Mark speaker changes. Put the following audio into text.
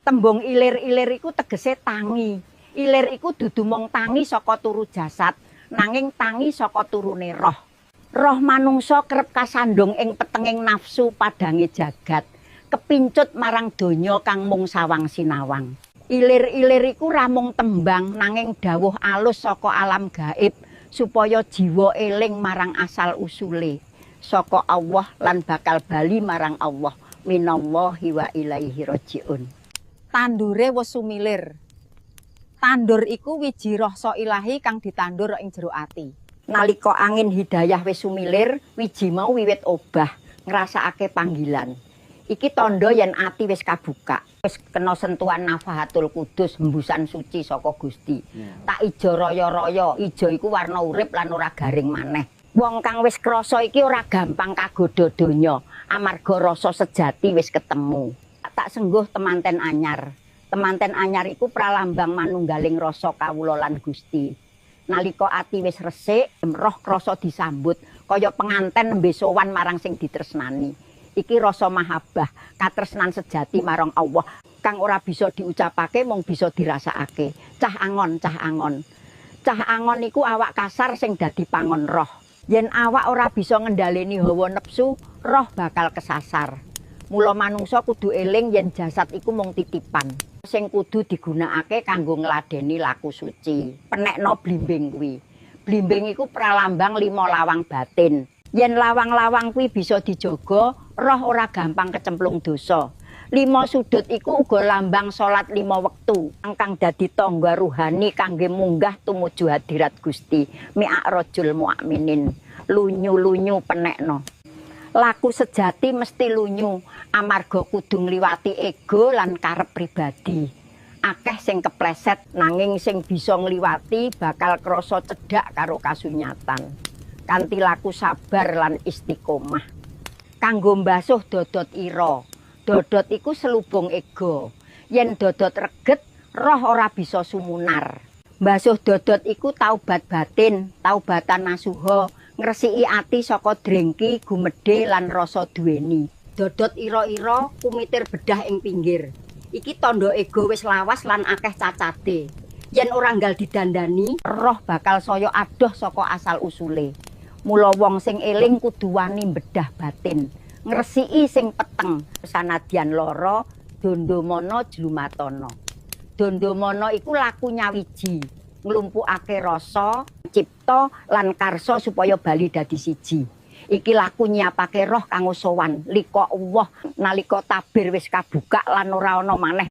Speaker 1: Tembung ilir-ilir iku tegese tangi. Ilir iku dudu mung tangi saka turu jasad, nanging tangi saka turune roh. Roh manungsa kerep kasandung ing petenging nafsu padange jagat, kepincut marang donya kang mung sawang sinawang. Ilir-ilir iku ra mung tembang nanging dawuh alus saka alam gaib supaya jiwa eling marang asal usule saka Allah lan bakal bali marang Allah. Minallahi wa ilaihi rajiun.
Speaker 2: Tandure wis sumilir. Tandur iku wiji rasa ilahi kang ditandur ing jero ati.
Speaker 1: Nalika angin hidayah wis sumilir, wiji mau wiwit obah, ngrasakake panggilan. Iki tandha yen ati wis kabuka, wis kena sentuhan nafahatul kudus, hembusan suci saka Gusti. Tak ijo raya-raya, ijo iku warna urip lan ora garing maneh. Wong kang wis krasa iki ora gampang kagodha donya, amarga rasa sejati wis ketemu. Tak sengguh temanten anyar. Temanten anyar iku pralambang manunggaling rasa kawula lan Gusti. Nalika ati wis resik, roh krasa disambut kaya penganten nembe sowan marang sing ditresnani. Iki rasa mahabbah, katresnan sejati marang Allah kang ora bisa diucapake mung bisa dirasakake. Cah angon, cah angon. Cah angon iku awak kasar sing dadi pangon roh. Yen awak ora bisa ngendhaleni hawa nepsu, roh bakal kesasar. Mula manungsa kudu eling yen jasad iku mung titipan sing kudu digunakake kanggo ngladeni laku suci. Penekno blimbing kuwi. Blimbing iku pralambang lima lawang batin. Yen lawang-lawang kuwi bisa dijaga, roh ora gampang kecemplung dosa. Lima sudut iku uga lambang salat lima wektu kang dadi tangga ruhani kangge munggah tumuju hadirat Gusti. Mi'rajul mu'minin. Lunyu-lunyu penekno. Laku sejati mesti lunyu amarga kudu ngliwati ego lan karep pribadi. Akeh sing kepleset nanging sing bisa ngliwati bakal krasa cedhak karo kasunyatan. Kanthi laku sabar lan istiqomah. Kanggo mbasuh dodot ira. Dodot iku selubung ego. Yen dodot reget, roh ora bisa sumunar. Mbasuh dodot iku taubat batin, taubatan nasuha, ngresiki ati saka drengki, gumedhe lan rasa duweni. Dodot ira-ira kumitir bedah ing pinggir. Iki tandha ego wis lawas lan akeh cacate. Yen ora nggal didandani, roh bakal saya adoh saka asal usule. Mula wong sing eling kudu wani bedah batin, ngresiki sing peteng, sanadyan lara, dondomana jlumatana. Dondomana iku laku nyawiji, nglumpukake rasa, cipta lan karsa supaya bali dadi siji. Iki laku nyiapake roh kanggo sowan lika Allah nalika tabir wis kabuka lan ora ana maneh.